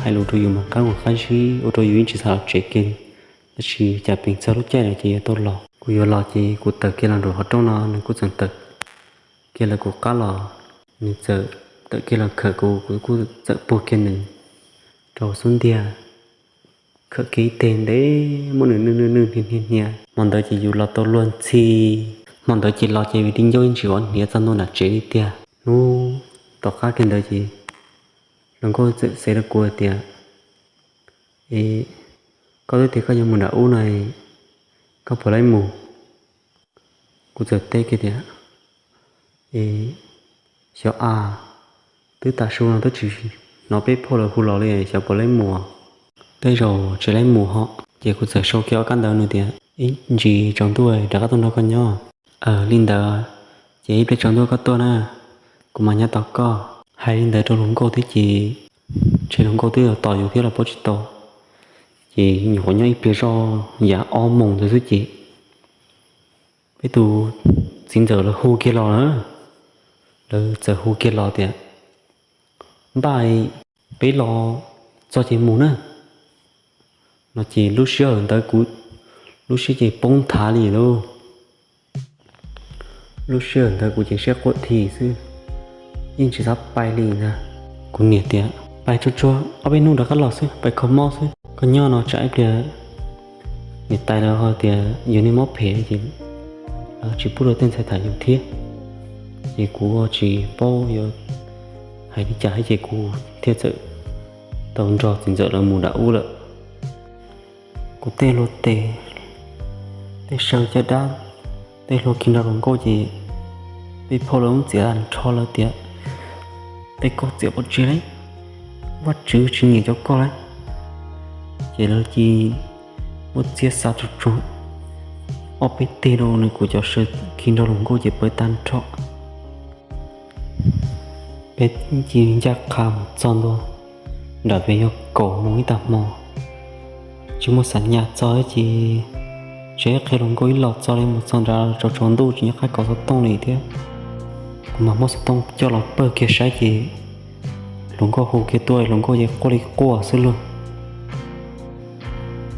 hais lus rau yus mas qab nus qab zib ua rau yus yeej tsis xav los tsev kiag li. Tab sis cas pheej txog lub caij lawm ces yuav tau los. Kuv yuav los ces kuv tawm kiag los nraum qhov rooj no nws kuj txawm tawm kiag lawv kuv qab los. Nws txawm tawm kiag los khawm kuv, kuv kuj txawm puag kiag nws rau xub ntiag, khawm kiag ib teg ntev muab nws nwj nwj nwj hnia hnia hnia. Hmo ntawd ces yus los tau luag ntxhi. Hmo ntawd ces los ces vim li ncauj yeej tsis vov hniav txog ntua nram tsev li tiag. Hnub tom qab kiag ntawd ces hluas nkauj txawm xav rau kuv tias, Es koj twb tias koj yuav mus nram ub no, koj puas laib mus? Kuv txawm teb kiag tias, Es xyov a, twb tav su no twb tsis hnov peb phauj lawv hu los li, xyov puas laib mus. Tej zaum tsis laib mus ho. Ces kuv txawm sau kiag ob kab ntawv nws tias, Ib ntsis tsaus ntuj rov qab tuaj nrog koj nyob. Aws, li ntawd ces ib pliag tsaus ntuj koj tuaj na, kuv mam nyob tos koj. Hais li ntawd rau hluas nkauj thiab ces ntshe hluas nkauj twb tos yus thiab los paub tsis tau. Ces nyuam qhuav nyob ib pliag zoj yav ob moos ntawd xwb ces peb tus txiv ntxawm lawv hu kiag los na. Lawv txawm hu kiag los tias, Npaj, peb los txog ces mus na. No ces lub sij hawm ntawd kuv lub siab ces poob nthav li lauj. Lub sij hawm ntawd kuv ces siab quaj thi xwb, yeej tsis xav pais li ntag. Kuv niam tias, Pais tsuag tsuag ob peb hnub rov qab los xwb, pais kho mob xwb, koj nyob no tsam ib pliag niam tais lawv ho tias yus niag mob phem ces lawv tsis pub rau tej ntxhais tham yus thiab. Ces kuv tsis paub yuav hais li cas thiab ces kuv thiaj txawm tau nrog txiv ntxawm lawv mus nram ub lawm. Kuv tej hlua tes, tej saw caj dab, tej hlua khi nrog hluas nkauj ces peb phauj lawv muab txiav tag nrho, lawv tias, Tej koj txiav pov tseg lauj, Vajtswv tsis nyiam cov koj lauj. Ces lawv cia li muab txiav xa tsuag tsuag ob peb teg rau nws, kuv cov saw khi nrog hluas nkauj ces pawv tag nrho. Peb cia li ncaj qha mus txog ntua nram Vias yog kaum moos ib tag hmo, tsis muaj xam nyas txog ces tseem qhia hluas nkauj ib los txog li mus txog nrad tsaus tsaus ntuj tsis nco qab kov xov tooj li thiab. Kuv mam muab xov tooj coj los pawg kiag saib ces hluas nkauj hu kiag tuaj, hluas nkauj ces quaj li quaj xwb lauj.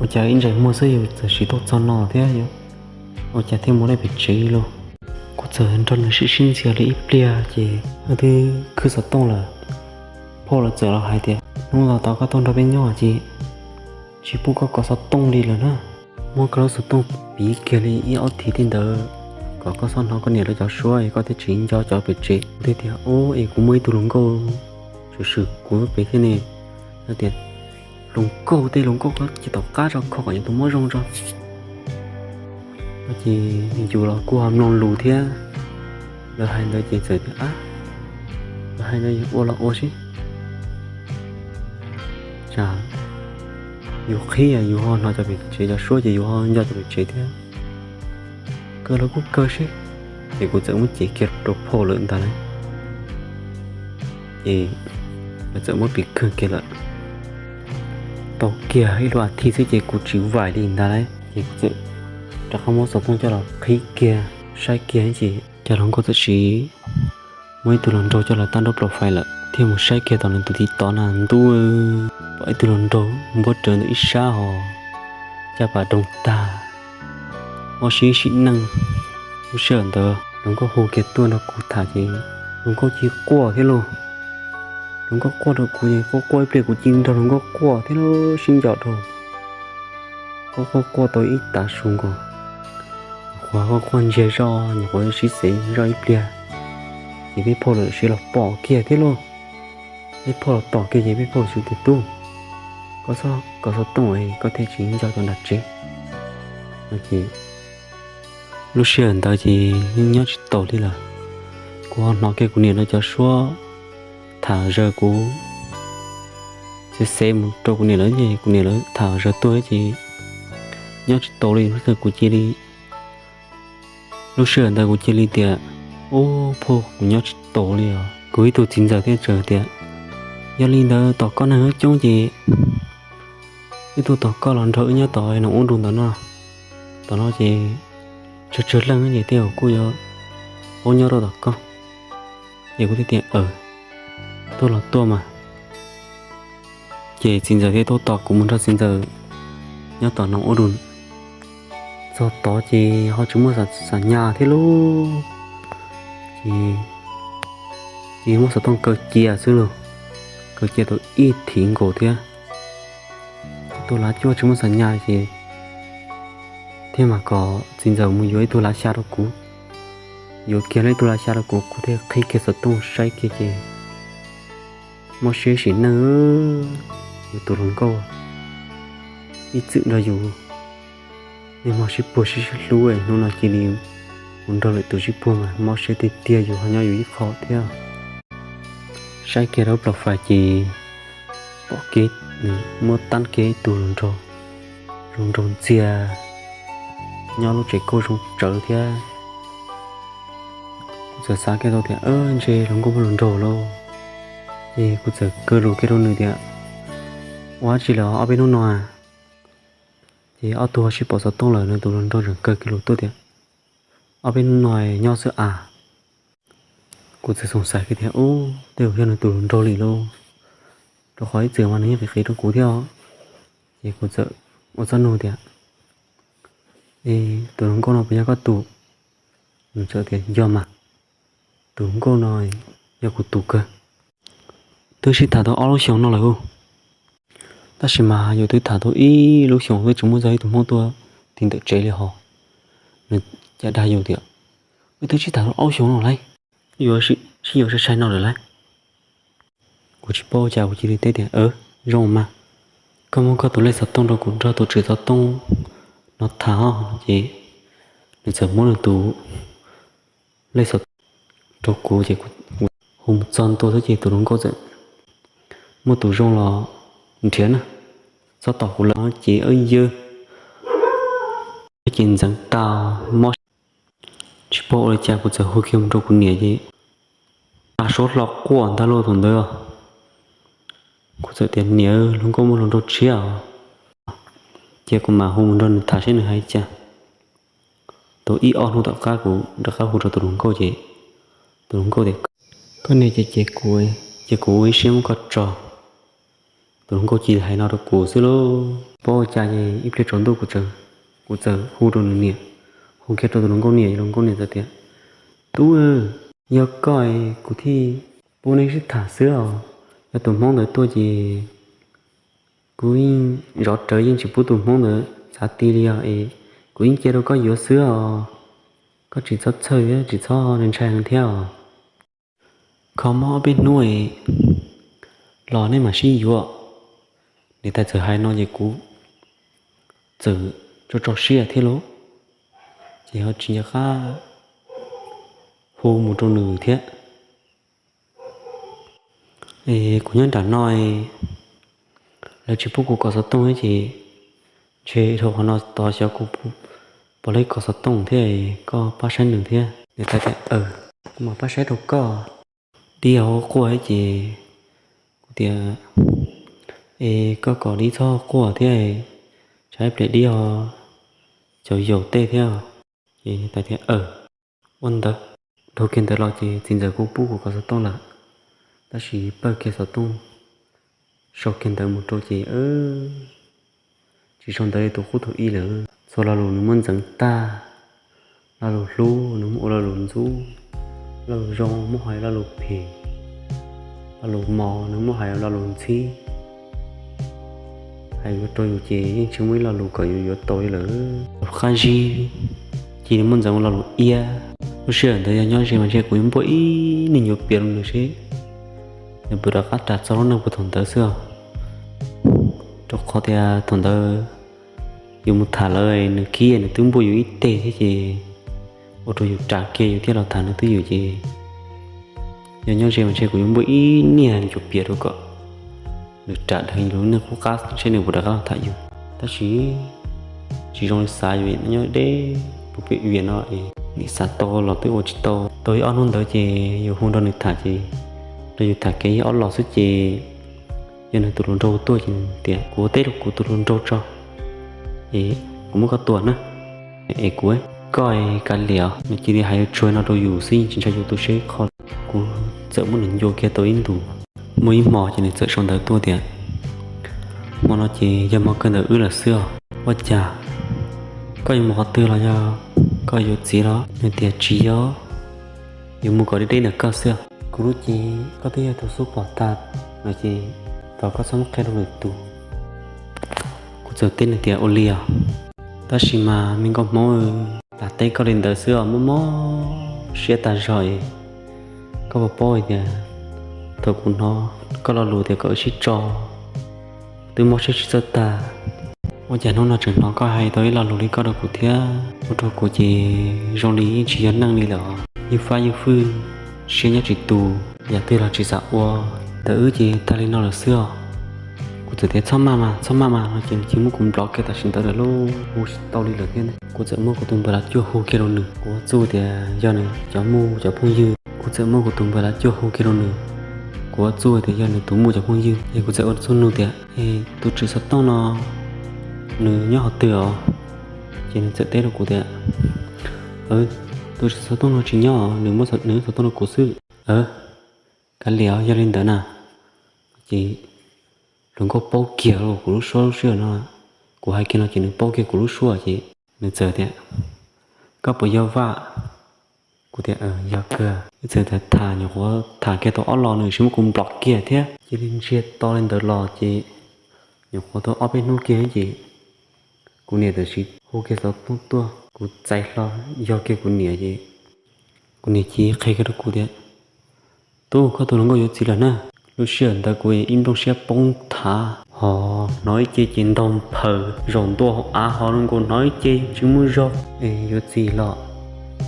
Ua cas ib ntsais muag xwb yus txawm siv tuaj txog no thiab yus ua cas thiaj mus tau pem tsev li lauj. Kuv txawm nrog nws sib sib ntxias li ib pliag ces twb khwb xov tooj lawm. Phauj lawv txawm los hais tias, hnub no tau koj tuaj nrog peb nyob ces tsis pub koj kov xov tooj li lawm na. Muab koj lub xov tooj piv kiag li ib ob thiv tej ntawd kom koj txhob hnov koj niam lawv cov suab es koj thiaj tsis nco cov pem tsev. Kuv thiaj tias, ub, es kuv muaj ib tug hluas nkauj swm swm kuv pem thiab ne. Lawv tias, hluas nkauj tej hluas nkauj koj cia tom qab tso, kho kom yus tus mob zoo tso. No ces yus los kuj ho mloog lus thiab, lawv hais ntawd ces txawm tias, a, lawv hais ntawd yus ua los ua xwb. Tsam yus qhib yus ho hnov cov pem tsev cov suab ces yus ho nco cov pem tsev thiab. Kaw los kuj kaw xwb, ces kuv txawm muab cev kiag rau phauj lawm ntag lauj. Ces lawv txawm muab piv kawg kiag lawm. Tau kiag ib lub as thiv xwb ces kuv tsis vaim li ntag lauj, ces kuv txawm rov qab muab xov tooj coj los qhib kiag saib kiag ces cas hluas nkauj txawm sim muab ib tug hluas nraug coj los tab nraub plaum fais lawm. Thiaj mus saib kiag tom nws tus TikTok na ntuj, pom ib tug hluas nraug npuab rawv ntawm ib sab hos caj pas doog tag, mob siab sim neej. Lub sij hawm ntawd hluas nkauj hu kiag tuaj nrog kuv tham ces hluas nkauj cia quaj thiab lauj. Hluas nkauj quaj rau kuv ces quaj quaj ib pliag kuv cia nrog hluas nkauj quaj thiab lauj, sib nco rau. Quaj quaj quaj tau ib tav su nkaus, nyuam qhuav quaj quaj ntsiag zog, nyuam qhuav sib xev zoj ib pliag, ces peb phauj lawv sim los pom kiag thiab lauj. Peb phauj los pom kiag ces peb phauj xav tias, tub, koj txhob kov xov tooj es koj thiaj tsis nco cov nram tsev. No ces lub sij hawm ntawd ces yeej nyob tsis taus li lawm. Kuv ho hnov kiag kuv niam lawv cov suab tham zaws kuv, xav xav mus rau kuv niam lawv ces kuv niam lawv tham zaws tuaj ces nyob tsis taus li, kuv cia li, lub sij hawm ntawd kuv cia li tias, ub, phauj, kuv nyob tsis taus li os. Kuv ib tug txiv ntxawm thiaj teb tias, yog li ntawd tom koj neeg coob ces wb tuaj tom koj los nrog wb nyob tom no ua du ntawm no. Tom no ces tsawg tsawg leej ces tej zaum kuj yuav paub nyob rau tom koj. Ces kuv thiaj tias, aws, tuaj los tuaj mas. Ces txiv ntxawm thiaj tuaj tos kuv mus nrog txiv ntxawm nyob tom no ua du. Txog tod ces ho tsis muaj xam nyas thiab lauj. Ces, ces muab xov tooj kaw cia xwb lauj, kaw cia tau ib thiv nkaus thiab. Tus lav cuaj tsis muaj xam nyas ces thiaj mam kom txiv ntxawm mus yuav ib tug lav xya rau kuv. Yuav kiag ib tug lav xya rau kuv, kuv thiaj qhib kiag xov tooj saib kiag ces mob siab sim neej, yus tus hluas nkauj ib txwm nrog yus niaj hmo sib puag sib hlub, hnub no cia li mus nrog lwm tus sib puag mas mob siab tiag tiag, yus ho nyob yus ib qho thiab. Saib kiag rau plaub fais ces pom kiag nws muab tab kiag ib tug hluas nraug, zoo nraug ntxiag, nyob lub tsev kauj zoo tsawv thiab. Kuv txawm xav kiag tau tias, ntshe hluas nkauj muaj hluas nraug lauj. Ces kuv txawm kaw lus kiag rau nws tias, ua dab tsi lawm ob peb hnub no? Ces ob tug ho sib pom xov tooj lawm, nws tus hluas nraug tseem kaw kiag lus tuaj tias, ob peb hnub no nyob xwb as. Kuv txawm xoom xaiv kiag tias, ub, tej zaum yog nws tus hluas nraug li lauj, rau qhov ib txwm mas nws yeej qiv qiv rau kuv thiab. Ces kuv txawm ua txoj nug tias, e, tus hluas nkauj no puas yog koj tus? Nws txawm tias, yog mas, tus hluas nkauj no yog kuv tus kawg. Twb sib tham tau ob lub xyoos no lawm hu, tab sis mas yus twb tham tau ib lub xyoos twb tsis muaj txog ib tug Hmoob tuaj tim ntawm tsev li hos. Nws cas dag yus tias, wb twb sib tham tau ob lub xyoos no lawm, yuav sib yuav sai sai no lawm lauj. Kuv tsis paub cas kuv cia li teb tias, zoo mas, koj muab koj tus lej xov tooj rau kuv nrog tus tswv xov tooj no tham os. Ces nws txawm muab nws tus lej xov tooj rau kuv ces kuv hu mus txog ntua xwb ces tus hluas nkauj txawm muaj tus zoo los nrhiav na, txhob tom kuv lawm ces yawg ces ntxeev tau mob. Tsis paub ua li cas kuv txawm hu kiag mus rau kuv niam ces a suab hlo quaj ntag lauj thaum ntawd. Kuv txawm tias, niam, hluas nkauj muaj hluas nraug tshiab os. Ces kuv mam hu mus nrog nws tham seb nws hais cas. Tau ib ob hnub tom qab kuv rov qab hu rau tus hluas nkauj ces tus hluas nkauj tias, koj niam ces, ces kuv, ces kuv ua ib siab muab koj tso. Tus hluas nkauj cia li hais no rau kuv xwb lauj. Paub ua cas ces ib pliag tsaus ntuj kuv txawm hu rau nws niam, hu Hu kiag rau tus hluas nkauj niam, hluas nkauj niam txawm tias, Tub, yog koj kuv thiaj pub neb sib tham xwb os. Yog tus hmoob ntawd tuaj ces kuv yeej zov rawv yeej tsis pub tus hmoob ntawd txav ti li os es kuv yeej cia rau koj yuav xwb os. Koj tsis txhob txhawj thiab tsis txhob ntshai thiab os. Kho mob ob peb hnub los nej mam sib yuav. Niam tais txawm hais no ces kuv txawm tso tso siab thiab lauj, ces ho tsis nco qab hu mus rau nws thiab. Es kuv nyob nram no, lawv tsis pub kuv kov xov tooj thiab ces ntshe dhau qhov no tod xyov kuv puas laib kov xov tooj thiab, koj pab saib nws thiab. Niam tais tias, Aws, kuv mam pab saib rau koj. Dib ho quaj thiab ces kuv tias, Es koj kom dib txhob quaj thiab, tshaib plab dib ho caum yaus tej thiab. Ces niam tais tias, Aws, ua ntawd. Dhau kiag ntawd los ces txiv ntxawm kuj pub kuv kov xov tooj lawm, tab sis pawj kiag xov tooj, sau kiag ntawv mus rau ces tsis sau ntawv li tus qub tus ib lawm. Txhua lo lus nws muab ntxeev tag, lo lus hlub nws muab ua lo lus ntxub, lo lus zoo muab hais lo lus phem, lo lus mos nws muab hais lo lus ntxhib. Hais yuav rau yus ces yeej tsis muaj ib lo lus kom yus yuav tau li lawm. Qab zib cia li muab ntxeev ua lo lus iab. Lub sij hawm ntawd yog nyob ze mas ntshe kuv yuav npuaj ib niag ncuav pias rau nws seb nws puas rov qab ras txog lub neej puag thaum ntawd xwb os. Rau qhov tias thaum ntawd yus mus tham lawv nws khib nws twb npuaj yus ib teg thiab ces ua rau yus ras kiag yus thiaj los tham nws twj ywm ces yog nyob ze mas ntshe kuv yuav npuaj ib niag ncuav pias rau kom nws ras dheev yus lub neej qub qab seb nws puas rov qab los tham yus. Tab sis tsis zoo li xav, yus nyob deb puag pem vias no es nim xav tau los twb ua tsis tau. Tau ib ob hnub ntawd ces yus hu nrog nws tham ces nrog yus tham kev ib ob los xwb ces yog nws tus hluas nraug tuaj ces tias, Kuv ua teb rau kuv tus hluas nraug tso es kuv muab koj tua na. Es kuv, Koj kav liam os. Nws cia li hais yuav tsuag no rau yus xwb yeej tsis ntshai yus tu siab ib qho. Kuv txawm muab nws ncua kiag tau ib ntus. Muaj ib hmo ces nws txawm sau ntawv tuaj tias, Hmo no ces yog hmo kawg ntawm wb lawm xwb os. Ua cas koj yuav mus qhov twg los yog koj yuav txiv los? Nws tias, Tsis yog, yuav mus kom deb deb ntawm koj xwb. Kuv lub cev koj twb yog tus xub pom tag no ces thov koj txhob muab qhia rau lwm tus. Kuv txawm teb nws tias, Ua li os. Tab sis mas me nkauj Hmoob, lam teb koj li ntawd xwb os, mob mob siab tag zog es koj puas paub hais tias thaum kuv hnov koj lo lus tias kom wb sib tso, twb mob siab tsis txawj tag. Ua cas hnub no tseem hnov koj hais tau ib lo lus li koj rau kuv thiab? Ua rau kuv ces zoo li yeej tsis yog neej li lawm os. Ywj fab ywj fwj, siab nyob tsis tus, yam twg los tsis xav ua. Ntawm wb ces tag li no lawm xwb os. Kuv txawm tias, Txhob maj mas, txhob maj mas, no ces nws cia muab kuv nplov kiag tam sim ntawd lawm lauj, hu tsis tau li lawm thiab. Kuv txawm muab kuv tus npawb lav cuag hu kiag rau nws, kuv ua txuj tias yog nws cov muj cov phooj ywg. Kuv txawm muab kuv tus npawb lav cuag hu kiag rau nws, kuv ua txuj tias yog nws tus muj cov phooj ywg. Es kuv txawm ua txuj nug tias, Es tus tswv xov tooj no nws nyob qhov twg os? Ces nws txawm teb rau kuv tias, Tus tswv xov tooj no tsis nyob, nws muab nws xov tooj rau kuv xwb. Kav liam, yog li ntawd na, ces hluas nkauj paub kiag kuv lub suab lub sij hawm no. Kuv hais kiag no ces nws paub kiag kuv lub suab ces nws txawm tias, Koj puas yog Vaj? Kuv tias, Yog kawg. Wb txawm tham nyuam qhuav tham kiag tau ob los nws cia muab kuv nplov kiag thiab. Cia li ntsiag to li ntawd los ces nyuam qhuav tau ob peb hnub kiag ces kuv niam tam sim hu kiag xov tooj tuaj, kuv txais hlo yog kiag kuv niam ces kuv niam cia li qhia kiag rau kuv tias, Tub, koj tus hluas nkauj yuav txiv lawm na. Lub sij hawm ntawd kuv ib nplooj siab poob thav, ho hnov ib ce ces ntaug phaws zaum ntua hauv av, ho zoo nkaus hnov ib ce tsis muaj zog. Es yuav txiv los?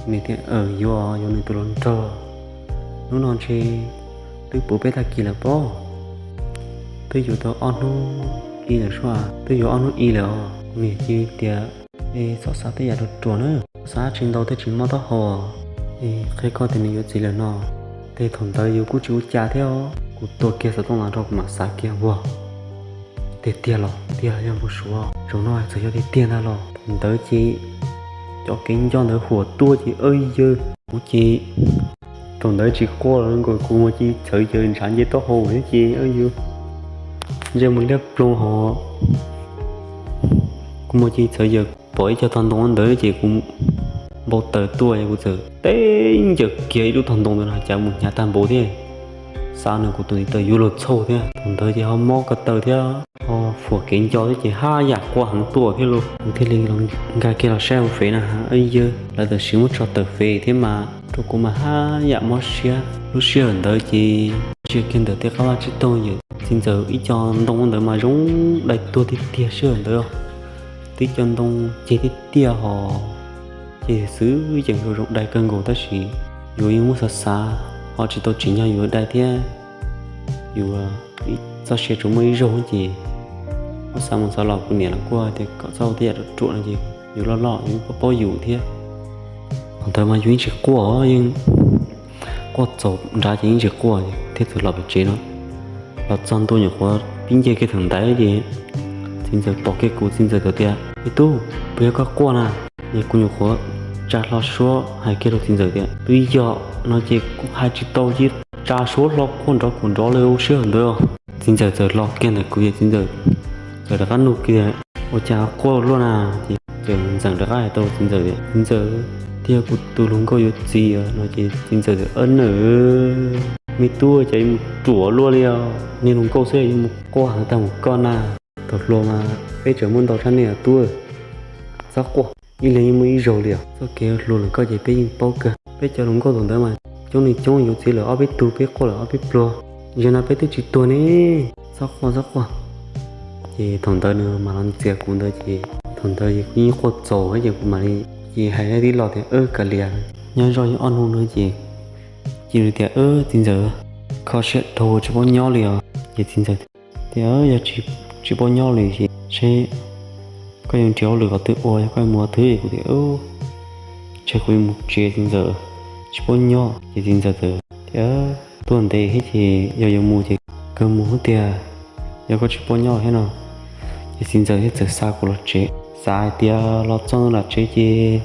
Niam tias, Yuav, yuav nws tus hluas nraug. Hnub no ntshe twb puv peb tag kis lawm pob. Twb yuav tau ob hnub ib lawm sua, twb yuav ob hnub ib lawm os. Kuv niam cia li tias, Es txhob xav tej yam ruam ruam na, xav tsis ntau thiaj tsis mob taub hau. Es qhia koj tias nws yuav txiv lawm no, ces thaum ntawd yus kuj tsis ua cas thiab os. Kuv tua kiag xov tooj los rau kuv mam xav kiag ua, tiag tiag los tiag yog npau suav, zaum no txawm yog tiag tiag ntag los. Thaum ntawd ces cov kev nco ntawd huam tuaj ces, aw yawg, kuv ces thaum ntawd tsis quaj los nkaus, kuv mas cia li txhawv yaws ntshav nce taub hau thiab ces, aw yawg, ntsej muag liab ploog hos. Kuv mas cia li txhawv yaws pom ib co tog ntoo ntawd ces kuv npau taws tuaj es kuv txawm teb ncaws kiag ib lub tog ntoo ntawd no cas mus hnyav tag npaum thiab. Xav nws kuv tus ntiv taw yuav luag txhauj thiab, thaum ntawd ces ho mob ko taw thiab ho fuam kev nco thiab ces haj yam quaj heev tuaj thiab lauj. Kuv thiaj li nkag kiag los saib hauv fev na, yawg lawv tam sim muab tso tawm fev thiab mas rau kuv mas haj yam mob siab. Lub sij hawm ntawd ces ntsia kiag ntawm tej qab vaj tsib taug ntawm txiv ntxawm ib co ntoo ntawd mas zoo dai tuag tiag tiag sij hawm ntawd. Twb co ntoo ceg tiag tiag hos ceg xwb yeej zoo dai kawg nkaus tab sis yuav yeej muab xav xav ho tsis tau tsim nyog yuav dai thiab. Yuav txoj sia tsuas muaj ib zaug ces muab xav mus xav los kuv niam los kuj tias kom txhob ua tej yam ruam ruam no ces yus loj loj yus paub paub yus thiab. Thaum ntawd mas yus yeej tsis quaj, yeej quaj txaus nrad ces yeej tsis quaj thiab txawm los pem tsev no. Los txog ntua nyuam qhuav pib nce kiag thaum ntaiv ces txiv ntxawm pom kiag kuv, txiv ntxawm txawm tias, Me tub, puas yog koj quaj na? Es kuv nyuam qhuav tsa hlo suab hais kiag rau txiv ntxawm tias, Twb yog no ces kuv hais tsis tau ces tsa suab hlo quaj nrov kuv nrov li ua sij hawm ntawd. Txiv ntxawm txawm los kiag ntawm kuv es txiv ntxawm txawm rov qab nug kiag, Ua cas quaj luaj na? Ces txawm ntxeev rov qab hais tau txiv ntxawm tias, Txiv ntxawm, twb yog kuv tus hluas nkauj yuav txiv no. Ces txiv ntxawm tias, Ab nawb, me tub, cas yuav mus ruam luaj li os, niag hluas nkauj xwb yuav mus quaj heev tag mus koj na. Thaum hluas mas peb tseem muaj ntau tshaj nej os tub. Txhob quaj, ib leeg yeej muaj ib zaug li os. Txoj kev hluas lawm koj ces peb yeej paub kawg. Peb cov hluas nkauj thaum ntawd mas coob li coob, yuav txiv lawm ob peb tug, peb quaj lawm ob peb pluag. Zaum no peb twb tsis tuag ne. Txhob quaj, txhob quaj. Ces thaum ntawd nws mam los txiav kuv ntawd ces thaum ntawd ces kuv yeej quaj txaus ces kuv mam li ces hais tib lo tias, Kav liam, nyob zoj yeej ob hnub no ces cia li tias, Txiv ntxawm, kho siab dhau tsis paub nyob li os. Ces txiv ntxawm tias, Yog tsis paub nyob li ces seb koj yuav nrhiav hauj lwm qhov twg ua, yog koj mus qhov twg. Kuv tias, Ntshe kuv yuav mus tsev txiv ntxawm, tsis paub nyob. Ces txiv ntxawm txawm tias, Tuaj ntev thiab ces yog yuav mus ces kawg mus xwb tiag, yog koj tsis paub nyob thiab no. Ces txiv ntxawm thiaj txawm xa kuv los tsev, xav hais tias los txog nram tsev ces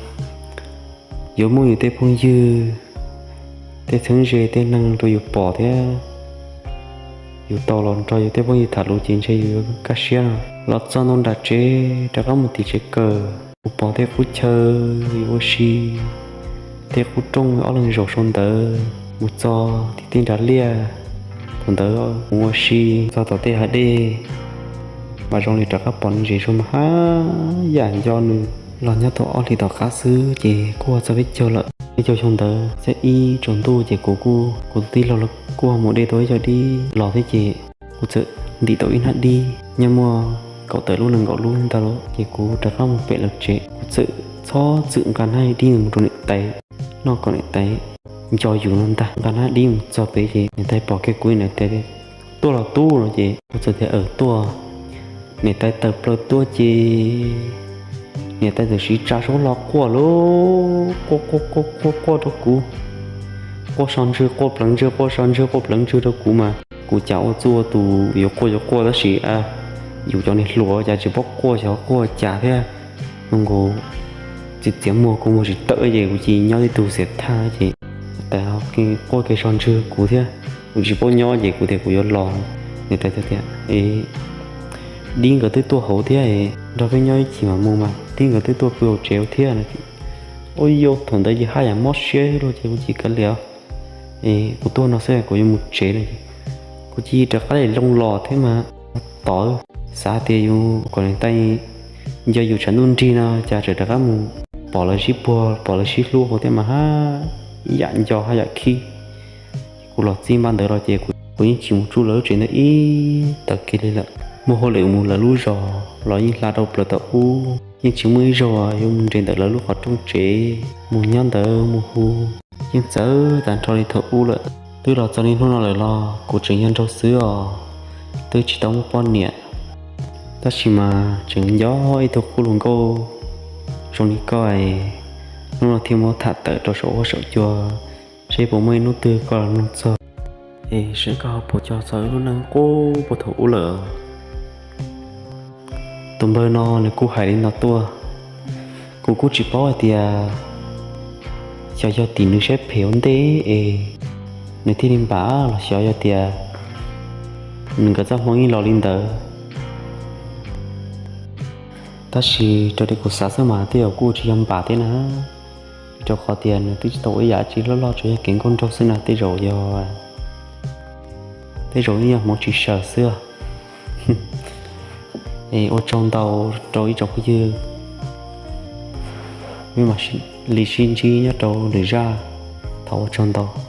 yuav muaj yus tej phooj ywg, tej txheeb ze, tej neeg rau yus pom thiab yus tau los nrog yus tej phooj ywg tham lus ces ntshe yus yuav kaj siab no. Los txog ntua nram tsev rov qab mus tim tsev kawm, kuv pom tej qub chaw yus ua si, tej qub rooj ob leeg zaum saum ntawd, mus txog tim tej nrad liaj, thaum ntawd mus ua si txog tom tej hav dej, mas zoo li rov qab pom nws zem zog mas haj yam nco nws. Los nyob tau ob hlis tom qab xwb ces kuj txog peb caug lawm. Peb caug xyoo ntawd xiab ib tsaus ntuj ces kuv kuj, kuv tus tij laug los kuj mus de tau ib co dib los thiab ces kuv txawm ntim tau ib hnab dib nyob muaj kaum tawm lub nees nkaum lub ntawd lawm ces kuv rov qab mus pem lawv tsev. Kuv txawm txhob txwm nqa hnab dib mus rau niam tais noj kom niam tais nco yus no ntag. Nqa hnab dib mus txog pem ces niam tais pom kiag kuv, niam tais tias, Tuaj los tub no. Ces kuv txawm tias, Aws, tuaj. Niam tais tawm plaws tuaj ces niam tais txawm siv tsa suab hlo quaj lauj, quaj quaj quaj quaj quaj rau kuv, quaj so ntswg quaj pleev ntswg, quaj so ntswg quaj pleev ntswg rau kuv mas kuv cas ua txuj ua tus yuav quaj yuav quaj tab sis yus cov niag hluas cas tsis paub quaj xyov quaj cas thiab. Zoo nkaus txiav txiav muag kua muag tsis tawm ces kuv cia li nyob tib tug xiam thaj ces niam tais quaj kev so ntswg kuv thiab. Kuv tsis paub nyob ces kuv tias kuv yuav los. Niam tais tias, Dib nkawd twb tuaj hauv thiab, nrog peb nyob ib chim mam mus mas, dib nkawd twb tuaj pw hauv tsev thiab no. Ua yau thaum ntawd ces haj yam mob siab luaj ces kuv cia li kav liam, es kuv tuaj no xwb kuv yuav mus tsev no. Kuv cia li rov qab li loo los thiab mas tod xav tias yus kom niam tais nco yus tshav ntuj nrig no cas tseem rov qab mus pom lawv sib puag pom lawv sib hlub hauv thiab mas haj yam nco haj yam khib. Kuv los txij npaj ntawd los ces kuv yeej tsis mus tsuj lawv lub tsev ntawd ib tag kiag li lawm. Muaj hauj lwm mus lawv lub zos los yeej hla rau plaws thaum ub, yeej tsis muaj ib zaug yuav mus nres ntawm lawv lub qhov rooj tsev mus nyob ntawd mus hu. Yeej txawv tag nrho li thaum ub lawm. Twb los txog li hnub no lawm los kuv tseem yog nraug xwb os, twb tsis tau muaj poj niam. Tab sis mas tseem nco ib tug khub hluas nkauj zoo li koj, hnub no thiaj muab tham tawm rau saum huab saum cua, seb puas muaj ib hnub twg koj los mloog txog, es seb koj ho puas nco txog wb lub neej qub puag thaum ub lawm. Tus npawg no nws kuj hais li no tuaj, kuv kuj tsis paub hais tias xyov yog tim nws siab phem ua ntej es nws thiaj li npam los xyov yog tias nws nkawd txoj hmoo yeej los li ntawd. Tab sis raws li kuv xav xwb mas tej zaum kuj tsis yog npam thiab na. Rau qhov tias nws twb tsis tau ua ib yam dab tsi loj loj, tsuas yog kev nkauj nraug xwb na, tej zaum yog, tej zaum yeej yog hmoov tsis sawv xwb. Es ua tsaug ntau rau ib tsoom phooj ywg, peb mam li sib ntsib nyob rau lwm zaj. Thov ua tsaug ntau.